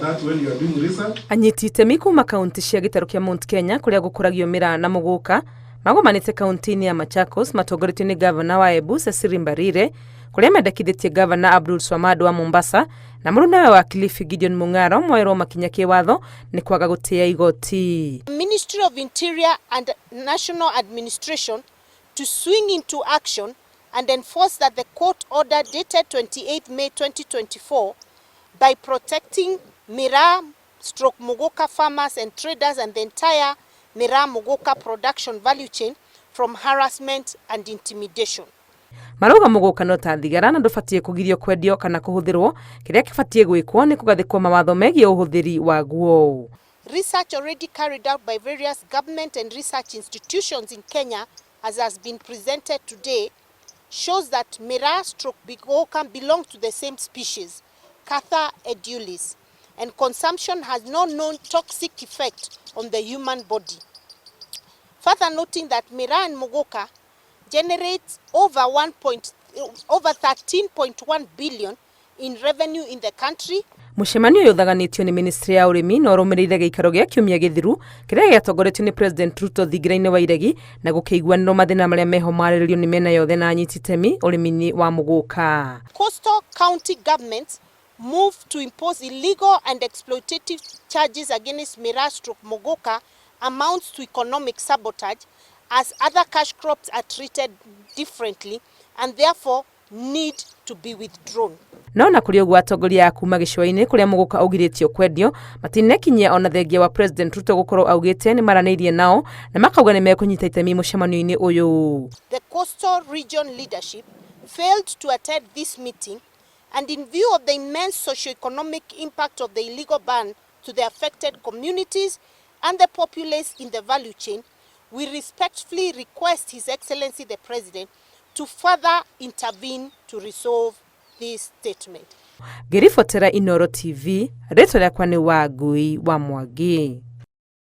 that when you are doing research. Anyiti itemi kuma kaunti cia gĩtarũ kĩa Mount Kenya kũrĩa gũkũragio mĩraa na mũgũka magomanĩte kaunti-inĩ ya Machakos matongoretio nĩ gavana wa Embu Cecily Mbarire, kũrĩa mendekithĩtie gavana Abdul Swamad wa Mombasa na mũrunawe wa Kilifi Gideon Mung'aro moerwo makinya kĩwatho nĩ kwaga gũtĩĩa igoti. Ministry of Interior and National Administration to swing into action and enforce that the court order dated 28 May 2024 by protecting miraa stroke muguka farmers and traders and the entire miraa muguka production value chain from harassment and intimidation. Marauga mũgũka no ta thigara na ndũbatiĩ kũgirio kwendio kana kũhũthĩrwo, kĩrĩa kĩbatiĩ gwĩkwo nĩ kũgathĩkwo mawatho megiĩ ũhũthĩri waguo. Research already carried out by various government and research institutions in Kenya, as has been presented today, shows that miraa stroke muguka belong to the same species, Catha edulis, and consumption has no known toxic effect on the human body. Further noting that miraa and muguka generates over 13.1 billion in revenue in the country. Mũcemanio ũyũ ũthaganĩtio nĩ ministry ya ũrĩmi na ũrũmĩrĩire gĩikaro gĩa kiumia gĩthiru kĩrĩa gĩatongoretio nĩ President Ruto thingira-inĩ wa iregi na gũkĩiguanĩrwo mathĩna marĩa meho marĩrĩrio nĩ mĩena yothe na anyiti itemi ũrĩmi-inĩ wa mũgũka. Coastal county governments move to impose illegal and exploitative charges against miraa stroke muguka amounts to economic sabotage, as other cash crops are treated differently and therefore need to be withdrawn. No na kũrĩ ũguo, atongoria a kuma gĩcũa-inĩ kũrĩa mũgũka ũgirĩtio kwendio matinekinyia ona thengia wa President Ruto gũkorwo augĩte nĩ maranĩirie nao na makauga nĩ mekũnyita itemi mũcemanio-inĩ ũyũ. The coastal region leadership failed to attend this meeting, and in view of the immense socio-economic impact of the illegal ban to the affected communities and the populace in the value chain, we respectfully request His Excellency the President to further intervene to resolve this statement. Ngĩribotera Inoro TV, rĩtwa rĩakwa nĩ Wangui wa Mwangi.